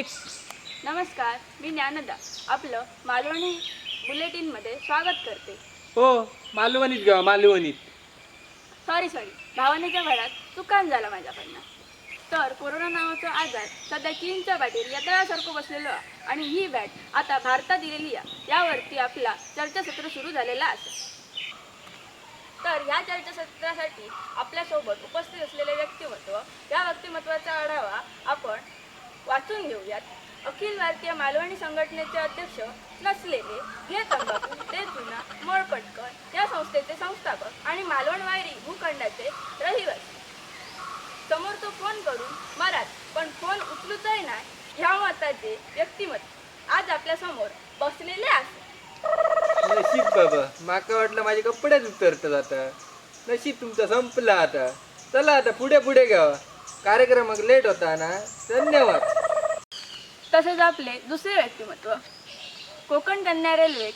नमस्कार, मी ज्ञानदा आपलं मालवणी बुलेटिनमध्ये स्वागत करते. हो, मालवणीत गाव मालवणीत. सॉरी सॉरी, भावनेच्या भरात चुकान झाला माझ्याकडनं. तर कोरोना नावाचा आजार सध्या चीनच्या बॅटीर यंत्रासारखं बसलेलो आहे आणि ही बॅट आता भारतात दिलेली आहे, यावरती आपला चर्चासत्र सुरू झालेला असेल. तर ह्या चर्चासत्रासाठी आपल्यासोबत उपस्थित असलेले व्यक्तिमत्व, या व्यक्तिमत्वाचा आढावा आपण वाचून घेऊयात. अखिल भारतीय मालवणी संघटनेचे अध्यक्ष नसलेले, घे तंबाखू ते चुना मोळ पटकन या संस्थेचे संस्थापक आणि मालवण वायरी भूखंडाचे रहिवासी, समोर तो फोन करून मरात पण फोन उचलूचही नाही ह्या मताचे व्यक्तिमत्व आज आपल्या समोर बसलेले आहे. नशीब बाबा, माका वाटलं माझे कपडेच उतरतात आता. नशीब तुमचा संपला आता. चला आता पुढे पुढे गावा, कार्यक्रमाक लेट होता ना. धन्यवाद. तसेच आपले दुसरे व्यक्तिमत्व, कोकण कन्या रेल्वेत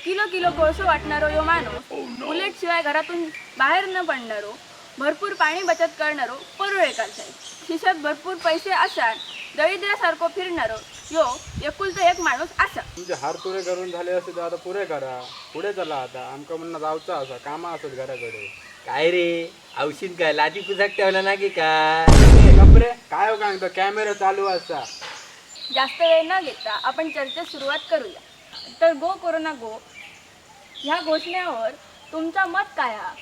किलो किलो कोळसो वाटणारो यो माणूस, बुलेट शिवाय घरातून बाहेर न पडणारो, भरपूर पाणी बचत करणारो परुळेकर साहेब, खिशात भरपूर पैसे असाल दरिद्र्यासारखो फिरणारो यो एकुलता एक माणूस असा. तुमचे हार पुरे करून झाले असे तर आता पुरे करा, पुढे चला आता. आमका म्हणणं जावचा असा, कामा असत घराकडे. काय रे औषध, काय लादी पुसाक ठेवला ना की काय? कपडे काय हो, काय कॅमेरा चालू असा. जास्त वेळ न घेता आपण चर्चेस सुरुवात करूया. तर गो कोरोना गो ह्या घोषणेवर तुमचा मत काय हा?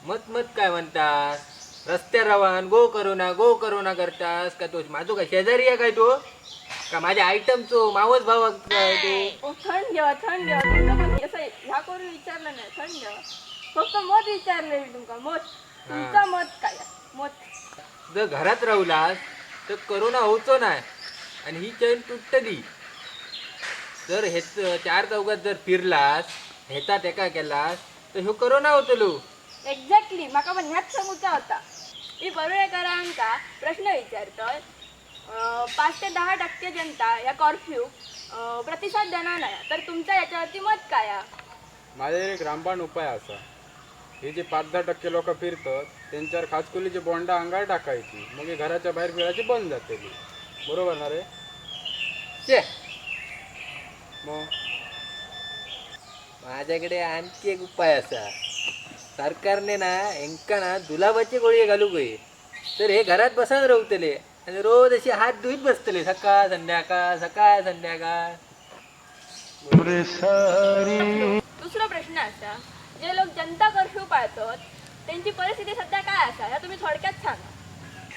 मत मत काय म्हणतास? रस्त्यावर रवान गो करोना गो करोना करतास का? तो माझो काय शेजारी आहे काय तो? का माझ्या आयटमचो मावस भाव काय तो? ओ थंड घ्या, थंड घ्या. तुमचं कोणी असं ह्या करून विचारलं नाही. थंड घ्या. फक्त मत विचारलं मी तुमका, मत. तुमचं मत काय आहे? मत. जर घरात राहुलास तर करोना होतो नाही आणि ही चैन तुटतली. जर हेच चार चौकात जर फिरलास, हेचा टेका केलास तर ह्यो करोना होतलो. एक्झॅक्टली, माका पण ह्याच सांगूचा होता. मी परुळेकरांका प्रश्न विचारतोय, 5 ते 10% जनता या कर्फ्यू प्रतिसाद देणार नाही, तर तुमचा याच्यावरती मत काय आहे? माझ्याकडे एक रामबाण उपाय असा. हे जे 5-10% लोक फिरतात त्यांच्यावर खाजकुलीची बोंडा अंगावर टाकायची, मग हे घराच्या बाहेर फिरायची बंद जातेली. बरोबर ना रे? शे. मग माझ्याकडे आणखी एक उपाय असा. सरकारने ना हेंका ना दुलाबाचे गोळी घालू गये, तर हे घरात बसान रावतले आणि रोज असे हात धुईत बसतले सकाळ संध्याकाळ, सकाळ संध्याकाळ. दुसरा प्रश्न असा, जे लोक जनता कर्फ्यू पाळतात त्यांची परिस्थिती सध्या काय असा, ह्या तुम्ही थोडक्यात सांगा.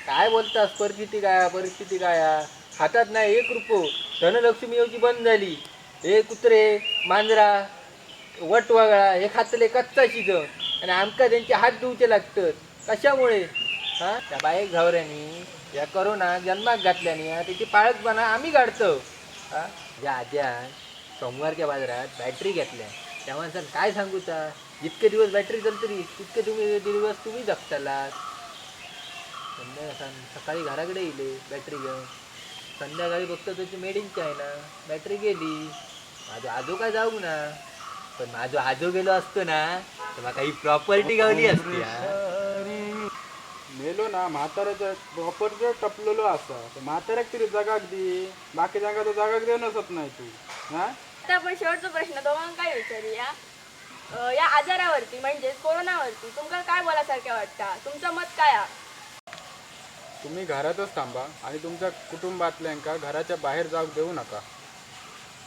काय बोलतास? परिस्थिती काय, परिस्थिती काय हा? हातात नाही एक रुपो. धनलक्ष्मी येऊची बंद झाली. हे कुत्रे मांजरा वटवागळा हे खातले कच्चा शिज आणि आमका त्यांचे हात धुवचे लागतात. कशामुळे? हा त्या बायक झावऱ्यांनी या करोना जन्माक घातल्यानी हा, त्याची पाळकपणा आम्ही काढतो. हा ज्या आज्यान सोमवारच्या बाजारात बॅटरी घेतल्या त्या माणसानं काय सांगूचा? जितके दिवस बॅटरी चलतली तितके तुम्ही दिवस तुम्ही जगतालात. संध्याकाळ सकाळी घराकडे येले बॅटरी घेऊन, संध्याकाळी बघतो त्याची मेड इन चायना बॅटरी गेली. माझो आजो काय जाऊ ना, पण माझो आजो गेलो असतो ना तर माका ही प्रॉपर्टी गावली असती हा. मेलो ना म्हाताऱ्याच्या प्रॉपर टपलेलो असा तर म्हाताऱ्याक तरी जगाक दी, बाकी जागा तर जगाक देऊ नसत नाही तू हा. आता आपण शेवटचा प्रश्न दोघांकाय विचारूया. या आजारावरती म्हणजेच कोरोनावरती तुमका काय बोलासारखं वाटता? तुमचं मत काय हा? तुम्ही घरातच थांबा आणि तुमच्या कुटुंबातल्यांका घराच्या बाहेर जाऊ देऊ नका.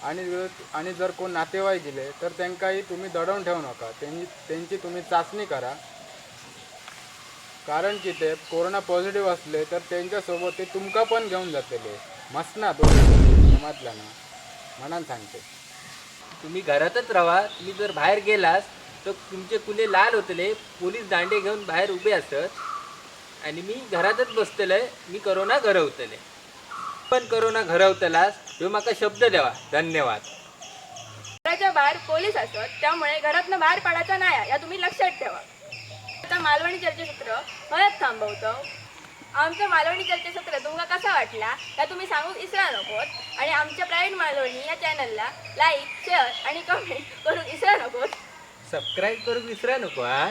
आणि आणि जर कोण नातेवाईक गेले तर त्यांकाही तुम्ही दडवून ठेवू नका. त्यांची त्यांची तुम्ही चाचणी करा, कारण की ते कोरोना पॉझिटिव्ह असले तर त्यांच्यासोबत ते तुमका पण घेऊन जातले मसना तो समजला ना, म्हणान सांगते. तुम्ही घरातच राहा. तुम्ही जर बाहेर गेलास तर तुमचे कुले लाल होतले, पोलीस दांडे घेऊन बाहेर उभे असत आणि मी घरातच बसतले. मी करोना घरवतले, पण करोना घरवतलास ह्यो माका शब्द द्यावा. धन्यवाद. घराच्या बाहेर पोलीस असत, त्यामुळे घरातनं बाहेर पडायचा नाही या तुम्ही लक्षात ठेवा. आता मालवणी चर्चासत्र हळद थांबवतो. आमचं मालवणी चर्चासत्र तुमका कसा वाटला त्या तुम्ही सांगू इसरा नकोत आणि आमच्या प्राईड मालवणी या चॅनलला लाईक, शेअर आणि कमेंट करून इसरा नकोत. सबस्क्राईब करून विसरा नको हा.